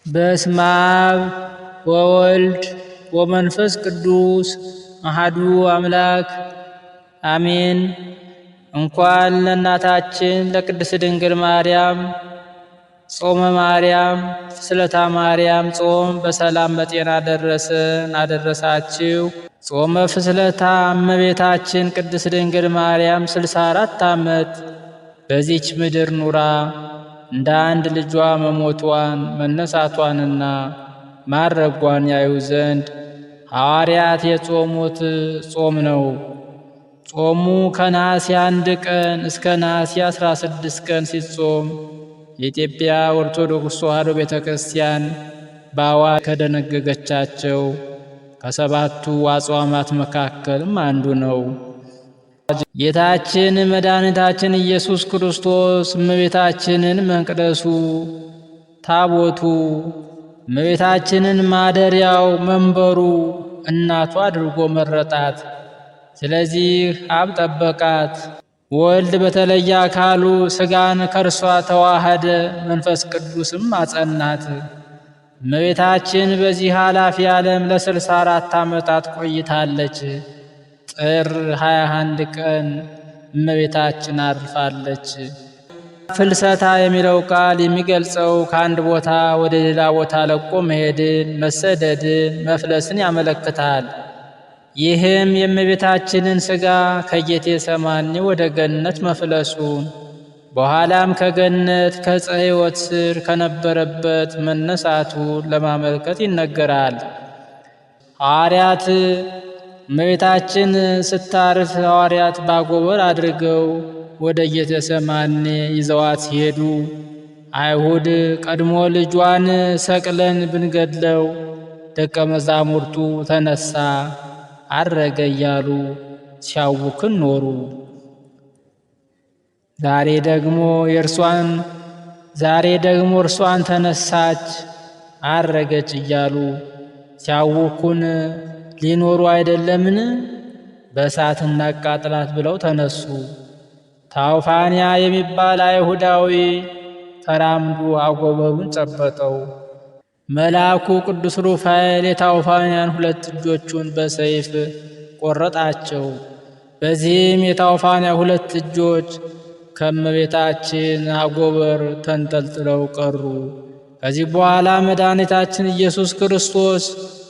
በስመ አብ ወወልድ ወመንፈስ ቅዱስ አሐዱ አምላክ አሜን። እንኳን ለእናታችን ለቅድስት ድንግል ማርያም ጾመ ማርያም ፍልሰታ ማርያም ጾም በሰላም በጤና ደረሰን አደረሳችሁ። ጾመ ፍልሰታ እመቤታችን ቅድስት ድንግል ማርያም 64 ዓመት በዚች ምድር ኑራ እንደ አንድ ልጇ መሞቷን መነሳቷንና ማረጓን ያዩ ዘንድ ሐዋርያት የጾሙት ጾም ነው። ጾሙ ከነሐሴ 1 ቀን እስከ ነሐሴ 16 ቀን ሲጾም የኢትዮጵያ ኦርቶዶክስ ተዋሕዶ ቤተ ክርስቲያን በአዋጅ ከደነገገቻቸው ከሰባቱ አጽዋማት መካከልም አንዱ ነው። ጌታችን መድኃኒታችን ኢየሱስ ክርስቶስ እመቤታችንን መቅደሱ ታቦቱ፣ እመቤታችንን ማደሪያው መንበሩ እናቱ አድርጎ መረጣት። ስለዚህ አብ ጠበቃት። ወልድ በተለየ አካሉ ሥጋን ከእርሷ ተዋሃደ፣ መንፈስ ቅዱስም አጸናት። እመቤታችን በዚህ ኃላፊ ዓለም ለ64 ዓመታት ቆይታለች። ጥር 21 ቀን እመቤታችን አርፋለች። ፍልሰታ የሚለው ቃል የሚገልጸው ከአንድ ቦታ ወደ ሌላ ቦታ ለቆ መሄድን፣ መሰደድን፣ መፍለስን ያመለክታል። ይህም የእመቤታችንን ሥጋ ከጌቴ ሰማኒ ወደ ገነት መፍለሱን በኋላም ከገነት ከዕፀ ሕይወት ስር ከነበረበት መነሳቱን ለማመልከት ይነገራል። ሐዋርያት እመቤታችን ስታርፍ ሐዋርያት ባጎበር አድርገው ወደ ጌቴሰማኒ ይዘዋት ሲሄዱ አይሁድ ቀድሞ ልጇን ሰቅለን ብንገድለው ደቀ መዛሙርቱ ተነሳ አረገ እያሉ ሲያውክን ኖሩ። ዛሬ ደግሞ የእርሷን ዛሬ ደግሞ እርሷን ተነሳች አረገች እያሉ ሲያውኩን ሊኖሩ አይደለምን? በእሳት እናቃጥላት ብለው ተነሱ። ታውፋንያ የሚባል አይሁዳዊ ተራምዶ አጎበሩን ጨበጠው። መልአኩ ቅዱስ ሩፋኤል የታውፋንያን ሁለት እጆቹን በሰይፍ ቆረጣቸው። በዚህም የታውፋንያ ሁለት እጆች ከእመቤታችን አጎበር ተንጠልጥለው ቀሩ። ከዚህ በኋላ መድኃኒታችን ኢየሱስ ክርስቶስ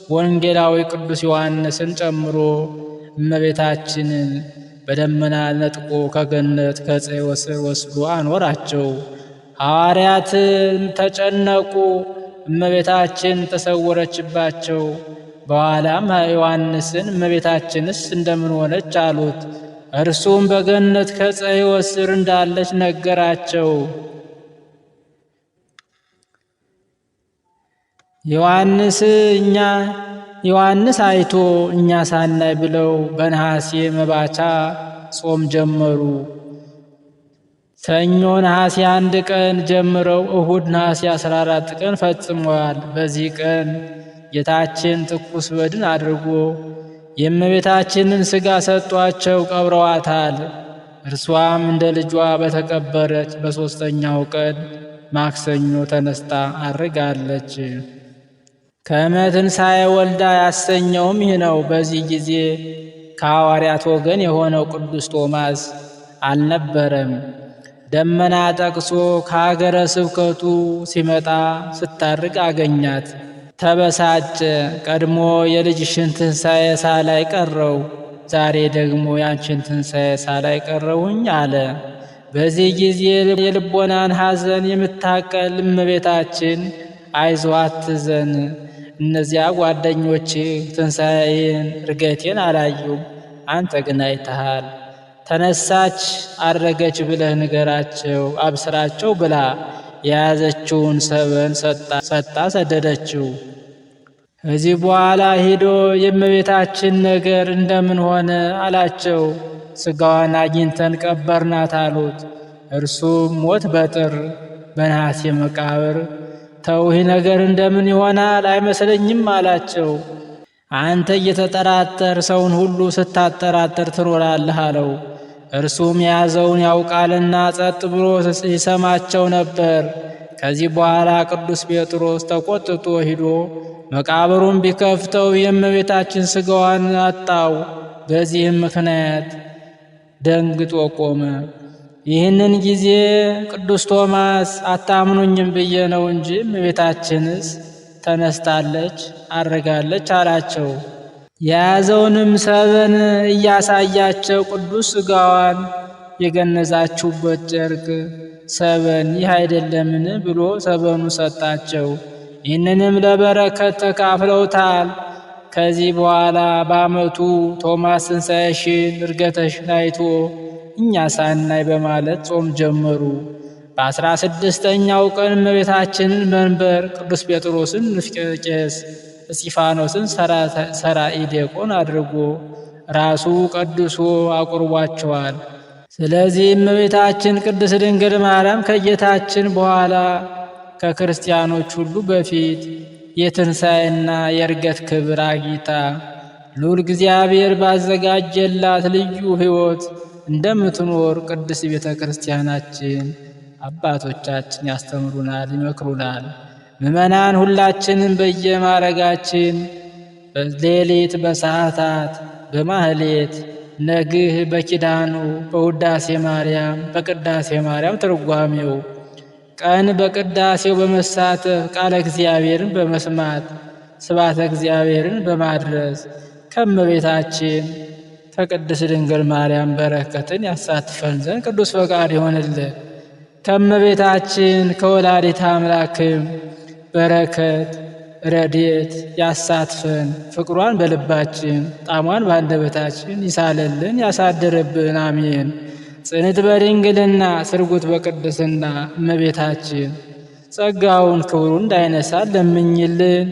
ወንጌላዊ ቅዱስ ዮሐንስን ጨምሮ እመቤታችንን በደመና ነጥቆ ከገነት ከዕፀ ሕይወት ስር ወስዶ አኖራቸው። ሐዋርያት ተጨነቁ። እመቤታችን ተሰወረችባቸው። በኋላም ዮሐንስን እመቤታችንስ እንደምን ሆነች አሉት። እርሱም በገነት ከዕፀ ሕይወት ስር እንዳለች ነገራቸው። ዮሐንስ እኛ ዮሐንስ አይቶ እኛ ሳናይ ብለው በነሐሴ መባቻ ጾም ጀመሩ። ሰኞ ነሐሴ 1 ቀን ጀምረው እሁድ ነሐሴ 14 ቀን ፈጽመዋል። በዚህ ቀን ጌታችን ትኩስ በድን አድርጎ የእመቤታችንን ሥጋ ሰጧቸው፣ ቀብረዋታል። እርሷም እንደ ልጇ በተቀበረች በሦስተኛው ቀን ማክሰኞ ተነስታ አርጋለች። ከመ ትንሣኤ ወልዳ ያሰኘውም ይህ ነው። በዚህ ጊዜ ከሐዋርያት ወገን የሆነው ቅዱስ ቶማስ አልነበረም። ደመና ጠቅሶ ከሀገረ ስብከቱ ሲመጣ ስታርቅ አገኛት። ተበሳጨ። ቀድሞ የልጅሽን ትንሣኤ ሳላይ ቀረው፣ ዛሬ ደግሞ ያንቺን ትንሣኤ ሳላይ ቀረውኝ አለ። በዚህ ጊዜ የልቦናን ሐዘን የምታቀል እመቤታችን አይዞህ አትዘን፣ እነዚያ ጓደኞችህ ትንሣኤን እርገቴን አላዩም፣ አንተ ግን አይተሃል። ተነሳች አረገች ብለህ ንገራቸው አብስራቸው ብላ የያዘችውን ሰበን ሰጣ ሰደደችው። ከዚህ በኋላ ሄዶ የእመቤታችን ነገር እንደምን ሆነ አላቸው። ሥጋዋን አግኝተን ቀበርናት አሉት። እርሱም ሞት በጥር በነሐሴ መቃብር ተው፣ ይህ ነገር እንደምን ይሆናል አይመስለኝም አላቸው። አንተ እየተጠራጠር ሰውን ሁሉ ስታጠራጥር ትኖራለህ አለው። እርሱም የያዘውን ያውቃልና ጸጥ ብሎ ይሰማቸው ነበር። ከዚህ በኋላ ቅዱስ ጴጥሮስ ተቆጥቶ ሂዶ መቃብሩን ቢከፍተው የእመቤታችን ሥጋዋን አጣው። በዚህም ምክንያት ደንግጦ ቆመ። ይህንን ጊዜ ቅዱስ ቶማስ አታምኑኝም ብዬ ነው እንጂ እመቤታችንስ ተነስታለች አርጋለች አላቸው። የያዘውንም ሰበን እያሳያቸው ቅዱስ ሥጋዋን የገነዛችሁበት ጨርቅ ሰበን ይህ አይደለምን ብሎ ሰበኑ ሰጣቸው። ይህንንም ለበረከት ተካፍለውታል። ከዚህ በኋላ በዓመቱ ቶማስ ትንሣኤሽን ዕርገተሽን አይቶ እኛ ሳናይ በማለት ጾም ጀመሩ። በ16ኛው ቀን እመቤታችንን መንበር፣ ቅዱስ ጴጥሮስን ንፍቀ ቄስ፣ እስጢፋኖስን ሰራኢ ዲያቆን አድርጎ ራሱ ቀድሶ አቁርቧቸዋል። ስለዚህ እመቤታችን ቅድስት ድንግል ማርያም ከጌታችን በኋላ ከክርስቲያኖች ሁሉ በፊት የትንሣኤና የዕርገት ክብር አግኝታ ልዑል እግዚአብሔር ባዘጋጀላት ልዩ ሕይወት እንደምትኖር ቅድስት ቤተ ክርስቲያናችን አባቶቻችን ያስተምሩናል፣ ይመክሩናል። ምእመናን ሁላችንም በየማዕረጋችን በሌሊት በሰዓታት በማህሌት ነግህ በኪዳኑ በውዳሴ ማርያም በቅዳሴ ማርያም ትርጓሜው ቀን በቅዳሴው በመሳተፍ ቃለ እግዚአብሔርን በመስማት ስብሐተ እግዚአብሔርን በማድረስ ከእመቤታችን ከቅድስት ድንግል ማርያም በረከትን ያሳትፈን ዘንድ ቅዱስ ፈቃድ ይሆንልን። ከእመቤታችን ከወላዲተ አምላክም በረከት ረድኤት ያሳትፈን። ፍቅሯን በልባችን ጣሟን በአንደበታችን ይሳለልን ያሳድርብን፣ አሜን። ጽንዕት በድንግልና ስርጉት በቅድስና እመቤታችን ጸጋውን ክብሩን እንዳይነሳ ለምኝልን።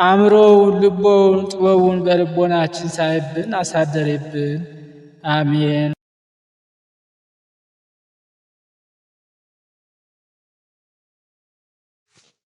አእምሮውን ልቦውን ጥበቡን በልቦናችን ሳይብን አሳደሪብን፣ አሜን።